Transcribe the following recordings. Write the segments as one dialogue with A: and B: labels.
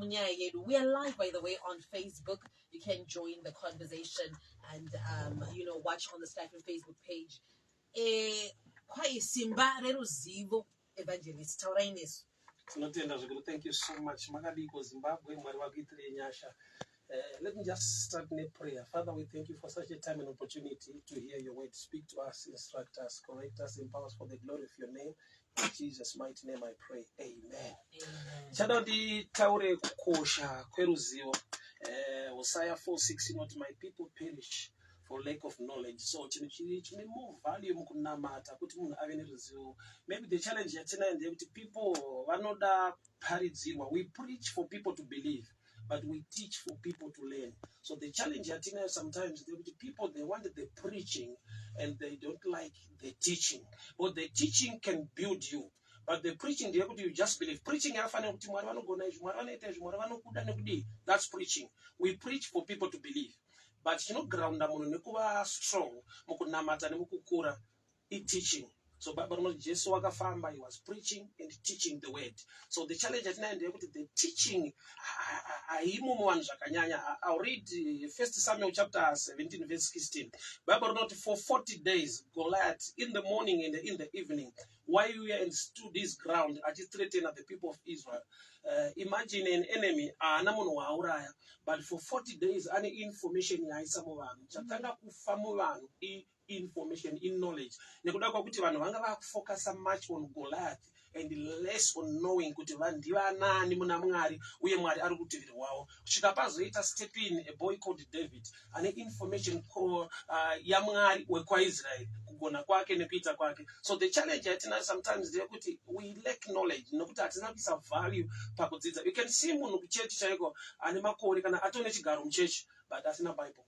A: Munyaya yedu. We are live, by the way, on Facebook. You can join the conversation and watch on the Skype and Facebook page. Kwai simba reruzivo, Evangelist, taurai nesu.
B: Tinotenda zvikuru. Thank you so much. Makadiko Zimbabwe? Mwari vakuitirei nyasha. Let me just start neprayer. Father, we thank you for such a time and opportunity to hear your word. Speak to us, instruct us, correct us, empower us for the glory of your name. In Jesus' mighty name I pray, amen.
A: Amen.
B: Chada nditaure kukosha kweruzivo. Hosea 4:6 inoti, "My people perish for lack of knowledge." So chinhu chiri chine more value mukunamata kuti munhu ave neruzivo. Maybe the challenge yatinayo ndeyekuti people vanoda kuparidzirwa. We preach for people to believe, but we teach for people to learn. So the challenge yatinayo sometimes ndeyekuti people, they want the preaching and they don't like the teaching. But the teaching can build you, but the preaching ndeyekuti you just believe. Preaching yakafanira kuti Mwari vanogona izvi, Mwari vanoita izvi, Mwari vanokuda nekudii. That's preaching. We preach for people to believe, but chinogrounda munhu nekuva strong mukunamata nemukukura iteaching. So Bible rinoti Jesu wakafamba, he was preaching and teaching the word. So the challenge yatinayo ndeyekuti the teaching haimo muvanhu zvakanyanya. I'll read First Samuel chapter 17 verse 16. Bible rinoti, for 40 days Goliath, in the morning and in the evening, waiuya and stood his ground achithreatena the people of Israel. Imagine an enemy haana munhu waauraya, but for 40 days ane information yaaisa muvanhu. Chatanga kufa muvanhu information, iknowledge, nekuda kwekuti vanhu vanga vakufocusa much on Goliath and less on knowing kuti ndivanani muna Mwari uye Mwari ari rutivi rwavo, kusvika pazoita step in a boy called David ane information yaMwari wekwaIsraeri, kugona kwake nekuita kwake. So the challenge yatinayo sometimes ndeyekuti we lack knowledge, nekuti hatina kuisa value pakudzidza. You can see munhu kuchechi chaiko ane makore kana atone chigaro muchechi, but asina Bible.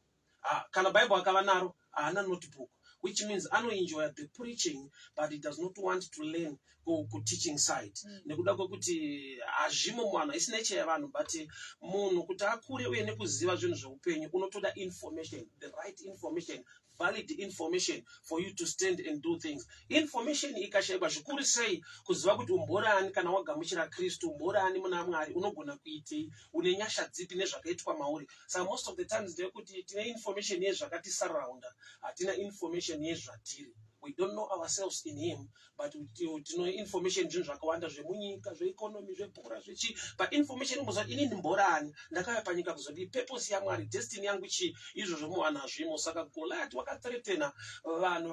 B: Ah, kana Bible akava naro, haana notebook, which means anoenjoya the preaching, but he does not want to learn kuteaching side, nekuda kwekuti hazvimo muvanhu, haisi nature yevanhu. But munhu kuti akure uye nekuziva zvinhu zveupenyu, unotoda information, the right information, valid information for you to stand and do things. Information ikashayikwa, zvikuru sei kuziva kuti umborani kana wagamuchira Kristu, umborani muna Mwari, unogona kuitei, une nyasha dzipi nezvakaitwa mauri. Saka most of the times ndeyekuti tine information yezvakatisurrounda, hatina information yezvatiri. We don't know ourselves in him, but tino information zvinhu zvakawanda zvemunyika, zveeconomy, zvebhora, zvechi, but information imboziva kuti inini mborani, ndakauya panyika kuzodii, purpose yaMwari, destiny yangu chii, izvozvo muvanhu hazvimo. Saka Goliath wakathreatena vanhu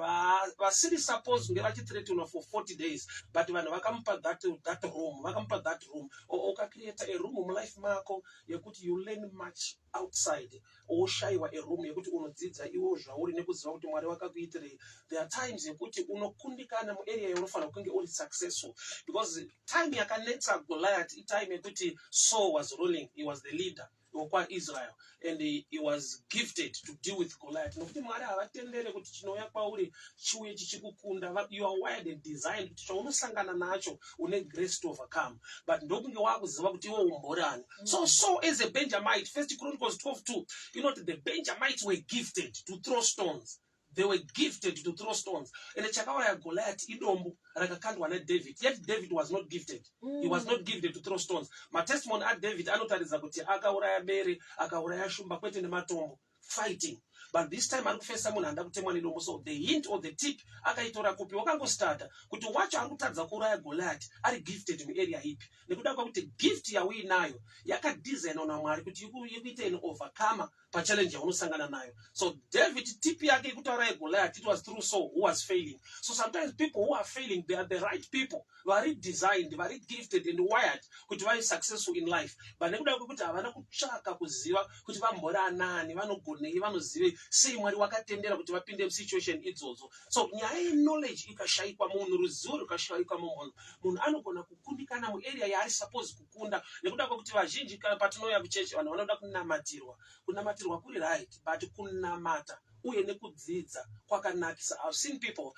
B: vasiri supposed kunge vachithreatenwa for 40 days, but vanhu vakamupa that room, vakamupa that room. Ukacreata a room mulife mako yekuti you learn much outside, woshayiwa a room yekuti unodzidza iwo zvauri nekuziva kuti Mwari wakakuitirei. There are times yekuti unokundikana muarea yaunofanira kunge uri successful, because time yakanetsa Goliath itime yekuti Saul was ruling. He was the leader wokwaIsrael and he was gifted to deal with Goliath, nokuti Mwari havatendere kuti chinouya kwauri chiuye chichikukunda. You are wired and designed kuti chaunosangana nacho une grace to overcome, but ndokunge wakuziva kuti iwe umborani. So as a Benjamite, First Chronicles 12:2 inoti the Benjamites were gifted to throw stones. They were gifted to throw stones, and chakauraya Goliath idombo rakakandwa naDavid. Yet David was not gifted. He was not gifted to throw stones. Matestimony aDavid anotaridza kuti akauraya bere, akauraya shumba, kwete nematombo, fighting, but this time ari kufesa munhu anoda kutemwa nedombo. So the hint or the tip akaitora kupi? Wakangostarta kuti wacho ari kutadza kuuraya Goliath ari gifted muarea ipi? Nekuda kwekuti gift yauinayo yakadesignwa naMwari kuti ikuite an overcomer pachallenge yaunosangana nayo. So David, tip yake yekutaura yeGoliath, it was through Saul, who was failing. So sometimes people who are failing, they are the right people, vari designed, vari gifted and wired kuti vave successful in life, but nekuda kwekuti havana kutsvaka kuziva kuti vambori anani, vanogonei, vanozivei, sei Mwari wakatendera kuti vapinde musituation idzodzo. So nyaya yeknowledge ikashayikwa munhu, ruzivo rukashayikwa mumunhu, munhu anogona kukundikana muarea yaari suppose kukunda, nekuda kwekuti vazhinji kana patinouya kuchechi, vanhu vanoda kunamatirwa. Kunamatirwa kuri right, but kunamata uye nekudzidza kwakanakisa. I've seen people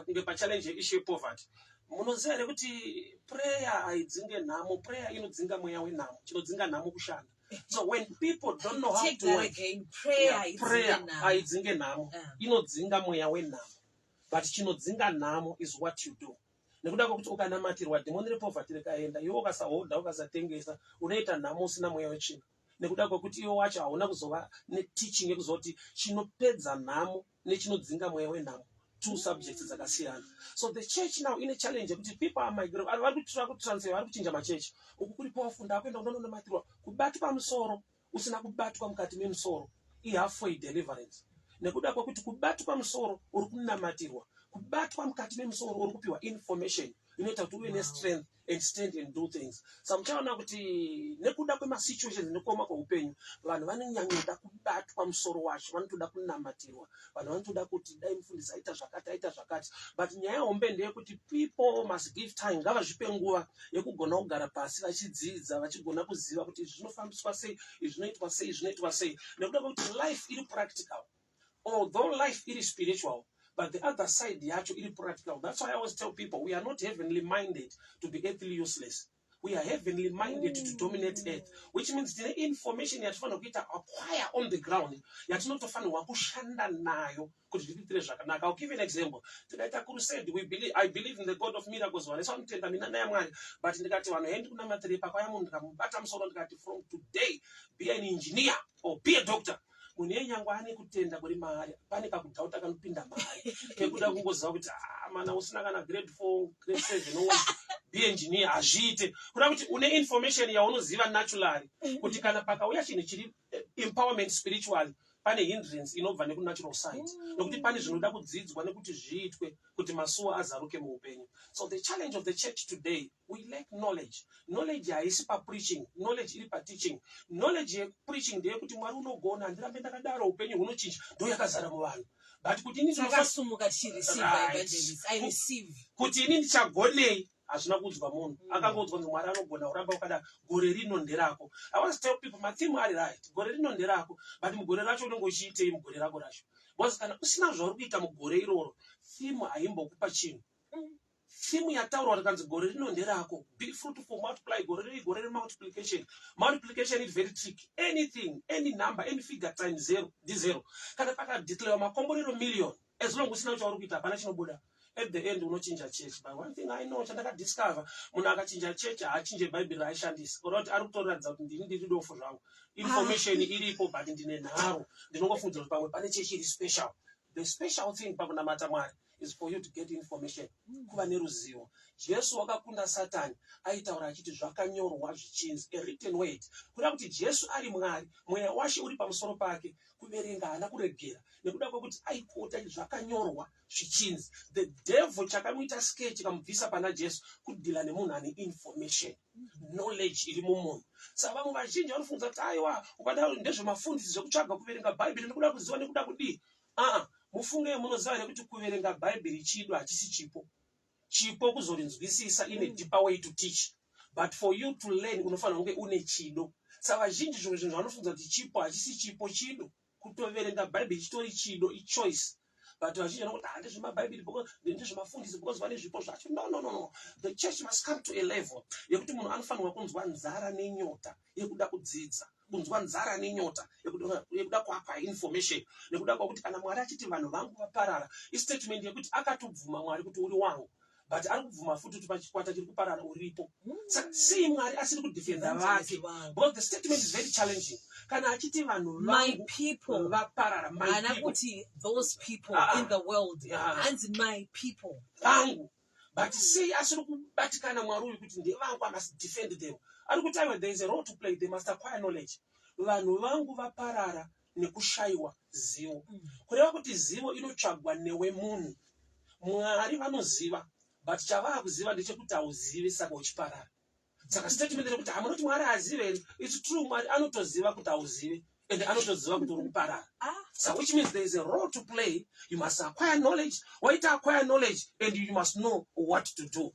B: kunge pachallenge yeissue yepoverty. Munoziva here kuti prayer haidzinge nhamo? Prayer inodzinga mweya wenhamo. Chinodzinga nhamo kushanda. So when people don't know how
A: Take
B: to
A: that
B: work,
A: again. Prayer
B: Yeah, prayer
A: haidzinge nhamo.
B: Haidzinge nhamo. Inodzinga mweya wenhamo, but chinodzinga nhamo is what you do. Nekuda kwekuti ukanamatirwa dhimoni repoverty rikaenda, iwe ukasahodha, ukasatengesa, unoita nhamo usina mweya wetsvina, nekuda kwekuti iwe wacho hauna kuzova neteaching yekuzoti chinopedza nhamo nechinodzinga mweya wenhamo, two subjects dzakasiyana. So the church now ine challenge yekuti people are migrating, vari kutra kutransfer, vari kuchinja machechi. Uku kuri powerful, ndakuenda kunonamatirwa. Kubatwa musoro usina kubatwa mukati memusoro ihalfway deliverance, nekuda kwekuti kubatwa musoro uri kunamatirwa, kubatwa mukati memusoro uri kupiwa information inoita kuti uve nestrength and stand and do things. Saka muchaona kuti nekuda kwemasituations nekuoma kweupenyu, vanhu vanonyanyoda kubatwa musoro wacho, vanotoda kunamatirwa, vanhu vanotoda kuti dai mufundisi aita zvakati, aita zvakati. But nyaya hombe ndeyekuti people must give time, ngavazvipe nguva yekugona kugara pasi vachidzidza, vachigona kuziva kuti izvi zvinofambiswa sei, izvi zvinoitwa sei, izvi zvinoitwa sei, nekuda kwekuti life iri practical. Although life iri spiritual, but the other side yacho iri practical. That's why I always tell people, we are not heavenly minded to be earthly useless. We are heavenly minded to dominate earth, which means tine information yatinofanira kuita acquire on the ground, yatinotofanirwa kushanda nayo kuti zvitiitire zvakanaka. I'll give you an example. Tikaita crusade, we believe, I believe in the God of miracles, vanhu vese vanotenda minana yaMwari, but ndikati vanhu hendi kunamatirei, pakauya munhu ndikamubata musoro ndikati, "From today be an engineer or be a doctor," munhu yenyangwe ane kutenda kuri maari, pane kakudoubta kanopinda maari kekuda kungoziva kuti, "Ah, mana usina kana grade 4, grade 7, be engineer hazviite." Kuda kuti une information yaunoziva naturally kuti kana pakauya chinhu chiri empowerment spiritually, pane hindrance inobva nekunatural side, nokuti pane zvinoda kudzidzwa nekuti zviitwe kuti masuo azaruke muupenyu. So the challenge of the church today, we lack knowledge. Knowledge haisi papreaching, knowledge iri pateaching. Knowledge yekupreaching ndeyekuti Mwari unogona, handirambe ndakadaro, upenyu hunochinja, ndo yakazara muvanhu. But kuti ini
A: Takasumuka tichireceive. Evangelist, I receive.
B: Kuti ini ndichagonei hazvina kuudzwa munhu. Akangoudzwa kunzi Mwari anogona, kuramba wakadaro, gore rino nderako. I always tell people, matheme ari right, gore rino nderako, but mugore racho unenge uchiitei mugore rako racho? Because kana usina zvauri kuita mugore iroro, theme haimbokupa chinhu. Theme yataurwa rikanzi gore rino nderako, be fruitful, multiply, gore riri gore remultiplication. Multiplication is very tricky. Anything, any number, any figure times zero ndizero. Kana pakadeclarewa makomborero million, as long usina chauri kuita, hapana chinobuda. At the end unochinja church. But one thing I know, chandakadiscover, munhu akachinja church haachinje bhaibheri raaishandisa, kureva kuti ari kutoratidza kuti ndini ndiri dofo zvangu, information iripo, but ndine nharo, ndinongofungidzira kuti pamwe pane chechi iri special. The special thing pakunamata Mwari is for you to get information, kuva neruzivo. Jesu wakakunda Satani, aitaura achiti zvakanyorwa zvichinzi, a written word. Kureva kuti Jesu ari Mwari, mweya washe uri pamusoro pake, kuverenga haana kuregera, nekuda kwekuti aikota zvakanyorwa zvichinzi. The devil chakamuita scare, chikamubvisa pana Jesu, kudeala nemunhu ane information, knowledge iri mumunhu. Saka vamwe vazhinji vanofunga kuti aiwa, ukada ndezvemafundisi zvekutsvaga kuverenga bhaibheri nekuda kuziva nekuda kudii. Aa, mufunge, munoziva here kuti kuverenga bhaibheri chido, hachisi chipo? Chipo kuzorinzwisisa in a deeper way to teach, but for you to learn unofanira kunge une chido. Saka vazhinji zvimwe zvinhu zvanofunga kuti chipo, hachisi chipo, chido. Kutoverenga bhaibheri chitori chido, ichoice, but vazhinji vanokuti, "Ah, ndezvemabhaibheri, ndezvemafundisi because vane zvipo zvacho." No, no, no, no. The church must come to a level yekuti munhu anofanirwa kunzwa nzara nenyota yekuda kudzidza, kunzwa nzara nenyota yekuda kuacquire information, nekuda kwakuti kana Mwari achiti vanhu vangu vaparara, istatement yekuti akatobvuma Mwari kuti uri wangu, but ari kubvuma futi kuti pachikwata chiri kuparara uripo. Saka sei Mwari asiri kudefenda vake?
A: Wow.
B: Because the statement is very challenging kana achiti vanhu
A: My
B: vangu
A: people.
B: vaparara, my
A: Haana
B: people.
A: kuti those people in the world. Hanzi my people.
B: Vangu. But sei asiri kubatikana Mwari uyu kuti ndevangu, I must defend them? Ari kuti aiwa, there is a role to play, they must acquire knowledge. Vanhu vangu vaparara nekushayiwa zivo. Kureva kuti zivo inotsvagwa newe munhu. Mwari vanoziva, but chavaa kuziva ndechekuti hauzivi, saka uchiparara. Saka statement rekuti hamunoti Mwari haazive here, it's true. Mwari anotoziva kuti hauzivi and anotoziva kuti uri kuparara. So which means there is a role to play. You must acquire knowledge. Waita acquire knowledge and you must know what to do.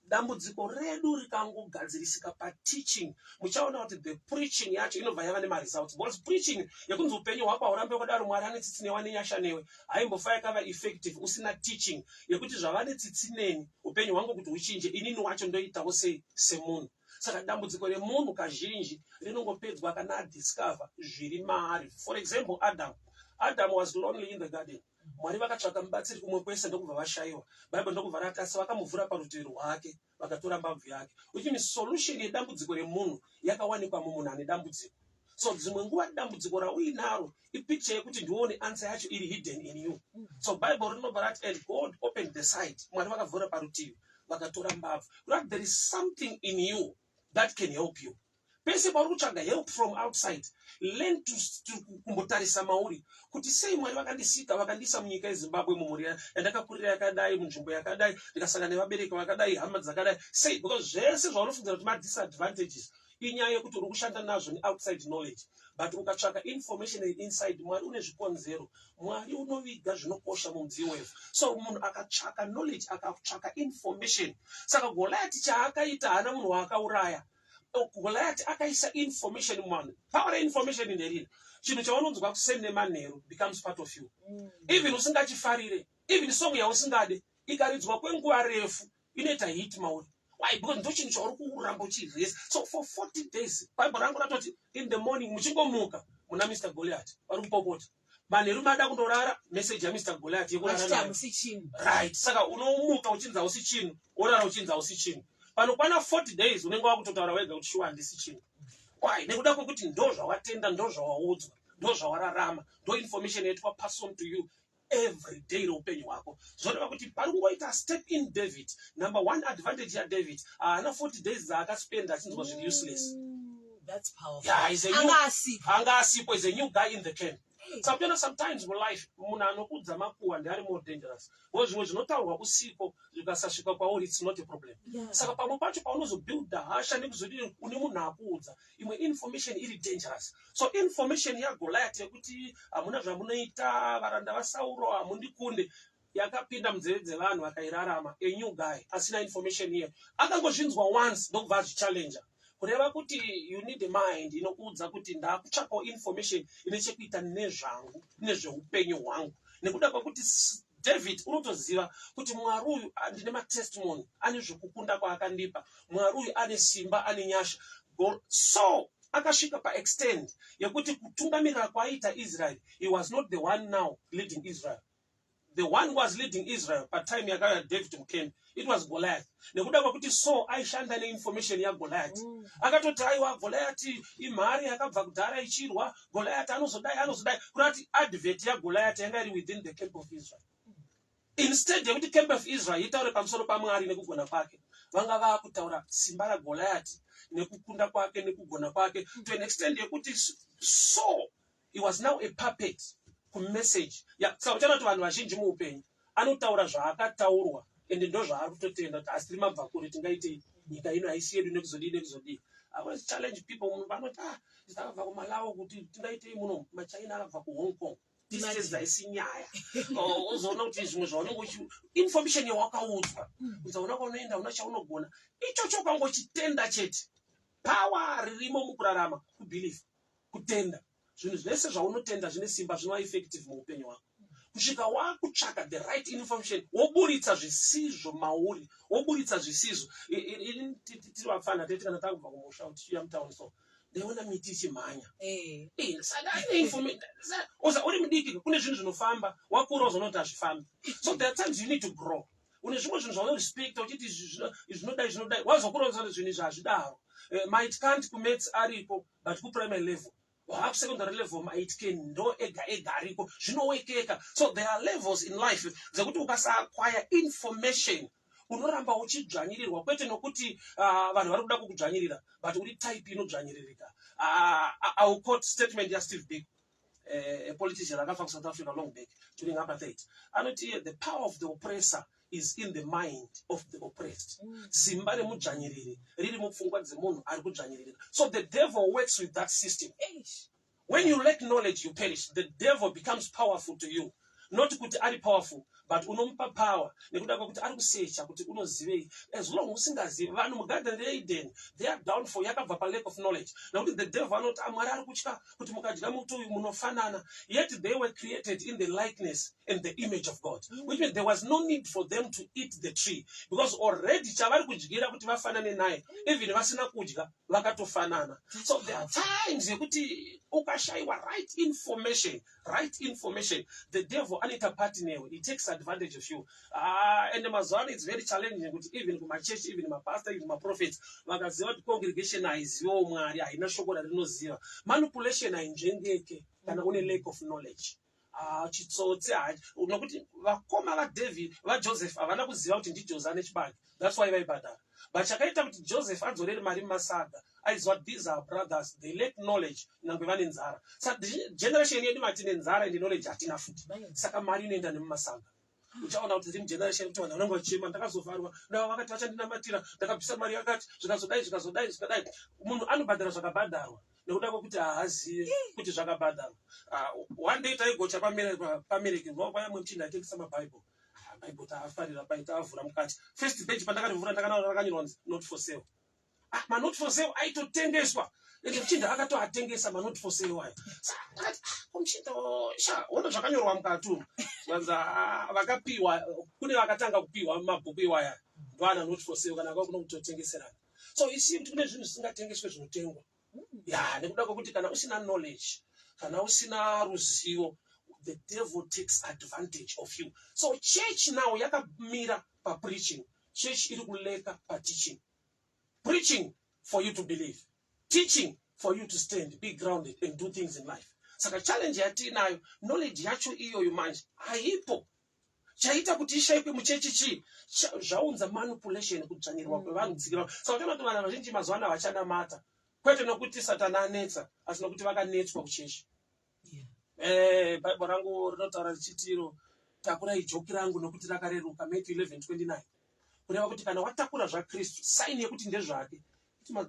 B: Dambudziko redu rikangogadzirisika pateaching, muchaona kuti the preaching yacho inobva yava nemaresults, because preaching yekunzi upenyu hwako haurambe wakadaro, Mwari ane tsitsi newe, ane nyasha newe, haimbofa yakava effective usina teaching yekuti zvava netsitsi neni, upenyu hwangu kuti huchinje, inini wacho ndoitawo sei semunhu. Saka dambudziko remunhu kazhinji rinongopedzwa kana adiscover zviri maari. For example, Adam was lonely in the garden. Mwari vakatsvaka mubatsiri kumwe kwese, ndokubva vashayiwa. Bhaibheri ndokubva rati, asi vakamuvhura parutivi rwake, vakatora mbabvu yake, which means solution yedambudziko remunhu yakawanikwa mumunhu ane dambudziko. So dzimwe nguva dambudziko rauinaro ipicture yekuti ndione answer yacho iri hidden in you. So Bible rinobva rati, "And God opened the side." Mwari vakavhura parutivi, vakatora mbabvu, kurati there is something in you that can help you. Pese pauri kutsvaga help from outside, learn to kumbotarisa mauri kuti sei Mwari vakandisika, vakandiisa munyika yeZimbabwe, mumhuri yandakakurira yakadai, munzvimbo yakadai, ndikasangana nevabereki vakadai, hama dzakadai. Sei? Because zvese zvaunofungira kuti madisadvantages inyaya yekuti uri kushanda nazvo neoutside knowledge. But ukatsvaka information inside, Mwari une zvikonzero. Mwari unoviga zvinokosha mumudziyo wevhu. So munhu akatsvaka knowledge, akatsvaka information. Saka Goliati chaakaita, haana munhu waakauraya. Goliati akaisa information muvanhu. Power reinformation nderina chinhu chaunonzwa kuseni nemanheru becomes part of you, even usingachifarire. Even song yausingade ikaridzwa kwenguva refu, inoita hit mauri. Why? Because ndo chinhu chauri kuramba uchiresa. So for 40 days, Bible rangu ratoti in the morning muchingomuka, muna Mr Goliath vari kupopota. Manheru mada kundorara, message yaMr Goliath yekurara
A: vachiti
B: nayo.
A: Hamusi chinhu.
B: Right, saka unomuka uchinzi hausi chinhu, worara uchinzi hausi chinhu. Panokwana 40 days, unenge wakutotaura wega kuti shuwa handisi chinhu. Why? Nekuda kwekuti ndo zvawatenda, ndo zvawaudzwa, ndo zvawararama, ndo information yaitwa pass on to you every day reupenyu hwako. Zvoreva kuti pari kungoita step in David. Number one advantage yaDavid, haana 40 days dzaakaspenda achinzwa zviri useless.
A: That's powerful.
B: Yeah, he's a new,
A: Anga asipo.
B: Anga asipo, is a new guy in the camp.
A: Hey.
B: Saka sometimes mulife, munhu anokuudza makuhwa ndiari more dangerous, because zvimwe zvinotaurwa usipo zvikasasvika kwauri, it's not a problem. Saka pamwe pacho paunozobuilda hasha nekuzodii, une munhu akuudza imwe information iri dangerous. So information yaGoliath yekuti hamuna zvamunoita, varanda vaSauro, hamundikunde, yakapinda munzeve dzevanhu, vakairarama. A new guy asina information iyo akangozvinzwa once, ndokubva azvichallenja. Kureva kuti you need a mind inokuudza kuti ndakutsvakawo information ine chekuita nezvangu, nezveupenyu hwangu. Nekuda kwekuti David unotoziva kuti Mwari uyu, ah, ndine matestimony, ane zvekukunda kwaakandipa. Mwari uyu ane simba, ane nyasha. So akasvika paextent yekuti kutungamirira kwaiita Israel, he was not the one now leading Israel. The one who was leading Israel patime yakauya David mucamp, it was Goliath. Nekuda kwekuti Saul aishanda neinformation yaGoliath, akatoti, "Aiwa, Goliath imhari yakabva kudhara ichirwa. Goliath anozodai, anozodai." Kurati advert yaGoliath yanga iri within the camp of Israel. Instead yekuti camp of Israel itaure pamusoro paMwari nekugona kwake, vanga vaakutaura simba raGoliath nekukunda kwake nekugona kwake, to an extent yekuti so he was now a puppet kumessage. Ya, saka uchaona kuti vanhu vazhinji muupenyu anotaura zvaakataurwa, ende ndo zvaari kutotenda kuti asiri mabva kure, tingaitei, nyika ino haisi yedu, nekuzodii, nekuzodii. I always challenge people. Munhu vanoti, "Ah, takabva kuMalawi, kuti tingaitei muno?" MaChina akabva kuHong Kong. Distance haisi nyaya. Oh, uzoona kuti zvimwe zvaunenge uchi information yawakaudzwa kunzi hauna kwaunoenda, una chaunogona, ichocho ukangochitenda chete. Power ririmo mukurarama kubelief, kutenda. Zvinhu zvese zvaunotenda zvine simba, zvinova effective muupenyu hwako, kusvika wakutsvaka the right information, woburitsa zvisizvo mauri, woburitsa zvisizvo. Tiri vapfana teti, kana takubva kumusha tichiuya mutauni, so ndaiona miti ichimhanya. Saka ane information. Oza uri mudiki, kune zvinhu zvinofamba. Wakura, uzoona kuti hazvifambi. So there are times you need to grow. Une zvimwe zvinhu zvaunorespecta uchiti izvi zvinodai, zvinodai. Wazokura, uzoona kuti zvinhu izvi hazvidaro. Might can't kumaths ariko, but kuprimary level, waakusecondary level, might can ndo ega ega ariko, zvinowekeka. So there are levels in life dzekuti ukasaakwaya information, unoramba uchidzvanyirirwa, kwete nokuti vanhu vari kuda kukudzvanyirira, but uri type inodzvanyiririka. I will quote statement yaSteve Biko, a politician akafa kuSouth Africa long back during apartheid. Anoti, "The power of the oppressor is in the mind of the oppressed." Simba remudzvanyiriri riri mupfungwa dzemunhu ari kudzvanyiririka. So the devil works with that system.
A: Eish.
B: When you lack knowledge, you perish. The devil becomes powerful to you, not kuti ari powerful, But unomupa power nekuda kwekuti ari kusecha kuti unozivei. As long usingazivi, vanhu mugarden reEden, their downfall yakabva palack of knowledge, nekuti the devil anoti, "Ah, Mwari ari kutya kuti mukadya muti uyu munofanana." Yet they were created in the likeness and the image of God, which means there was no need for them to eat the tree, because already chavari kudyira kuti vafanane naye, even vasina kudya vakatofanana. So there are times yekuti ukashayiwa right information, the devil anoita party newe. He takes advantage of you. Ah, and mazuva ano it's very challenging kuti even kumachechi, even mapastor, even maprophets vakaziva kuti congregation haiziviwo Mwari, haina shoko rarinoziva, manipulation hainzvengeke kana une lack of knowledge. Ah, chitsotsi nokuti vakoma vaDavid, vaJoseph, havana kuziva kuti ndiJose ane chibage. That's why vaibhadhara. But chakaita kuti Joseph adzorere mari mumasaga, aiziva kuti these are brothers, they lack knowledge nangwe vane nzara. Saka generation yedu matine nzara and knowledge hatina futi, saka mari inoenda nemumasaga. Uchaona kuti tiri mugeneration kuti vanhu vanenge vachichema, "Ndakazovharwa navo, vakati vachandinamatira, ndakabvisa mari yakati, zvikazodai, zvikazodai, zvikadai." Munhu anobhadhara zvakabhadharwa nekuda kwekuti haazive kuti zvakabhadharwa. Ah, one day taigocha pamereki kwaya muchinda aitengesa mabhaibheri. Ah, bhaibheri taafarira pai, taavhura mukati, first page pandakarivhura ndakanaona rakanyorwa kunzi "Not for sale." Ah, manot for sale aitotengeswa, ende muchinda akatoatengesa manot for sale ayo. Saka ndakati, "Ah, ko muchinda sha ona zvakanyorwa mukati umu." Zvanzi, "Ah, vakapiwa, kune vakatanga kupiwa mabhuku iwaya, ndoana not for sale kana vakuna kutotengeserana." So isi kuti kune zvinhu zvisingatengeswe zvinotengwa ya nekuda kwekuti kana usina knowledge, kana usina ruzivo, the devil takes advantage of you. So church now yakamira papreaching, church iri kulacka pateaching. Preaching for you to believe, teaching for you to stand, be grounded and do things in life. Saka challenge yatiinayo, knowledge yacho iyoyo manje haipo. Chaita kuti ishayikwe muchechi chii? Zvaunza manipulation, kudzvanyirwa kwevanhu, kutsikirwa. Saka uchaona kuti vanhu vazhinji mazuva ano havachanamata, kwete nokuti Satani anetsa, asi nokuti vakanetswa kuchechi. Bhaibheri rangu rinotaura richitiro, "Takurai joki rangu nokuti rakareruka," Matthew 11:29. Kureva kuti kana watakura zvaKristu, sign yekuti ndezvake,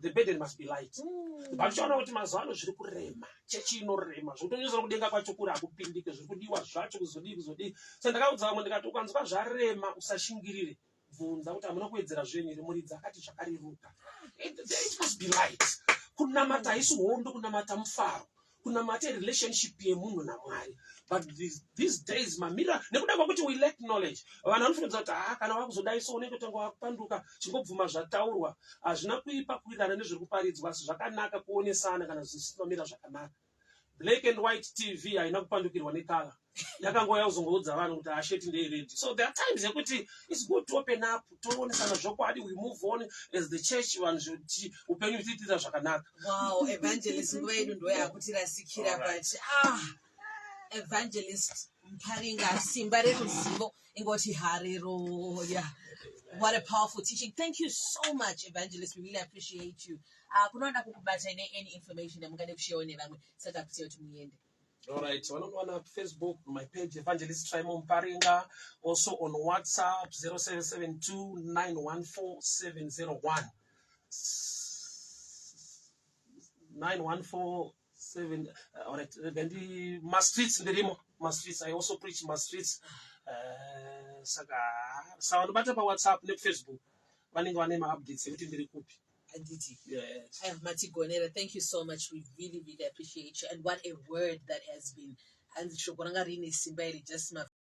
B: the burden must be light. But uchaona kuti mazuva ano zviri kurema, chechi inorema zvokutonyesera, kudenga kwacho kuri hakupindike, zviri kudiwa zvacho kuzodii, kuzodii. So ndakaudza vamwe ndikati, ukanzwa zvarema, usashingirire, bvunza kuti hamuna kuwedzera zvenyu here, muridzi akati zvakareruka. It must be light. Kunamata haisi hondo, kunamata mufaro, kunamata relationship yemunhu naMwari. But these days mamira nekuda kwekuti we lack knowledge, vanhu vanofunidza kuti, ha, kana wakuzodai so unenge tanga wakupanduka. Chingobvuma zvataurwa. Hazvina kuipa kuwirirana nezviri kuparidzwa, asi zvakanaka kuonesana kana zvisimamira zvakanaka. Black and White TV haina kupandukirwa necolour, yakangouya kuzongoudza vanhu kuti hashirt ndeyered. So there are times yekuti it's good to open up, toonesana zvokwadi, we move on as the church, vanhu zvoti upenyu huchiitira zvakanaka.
A: Wow, Evangelist, nguva yedu ndo yakutirasikira.
B: Alright.
A: But ah, Evangelist Mparinga, simba reruzivo, ingoti hareruya. What a powerful teaching. Thank you so much, Evangelist. We really appreciate you. Kunoda kukubata ine any information yamungade kusharewo nevamwe, saka kuti kuti muende.
B: All right, vanoona Facebook, my page, Evangelist Trymore Mparinga, also on WhatsApp 0772 914 701. 914 7. All right, then the mastreets ndirimo, mastreets, I also preach mastreets. Saka savanobata paWhatsApp nekuFacebook vanenge vane maupdates ekuti ndiri kupi.
A: Anditi.
B: Yes.
A: I have matigonera. Thank you so much. We really, really appreciate you. And what a word that has been. Hanzi shoko ranga riine simba iri, just ma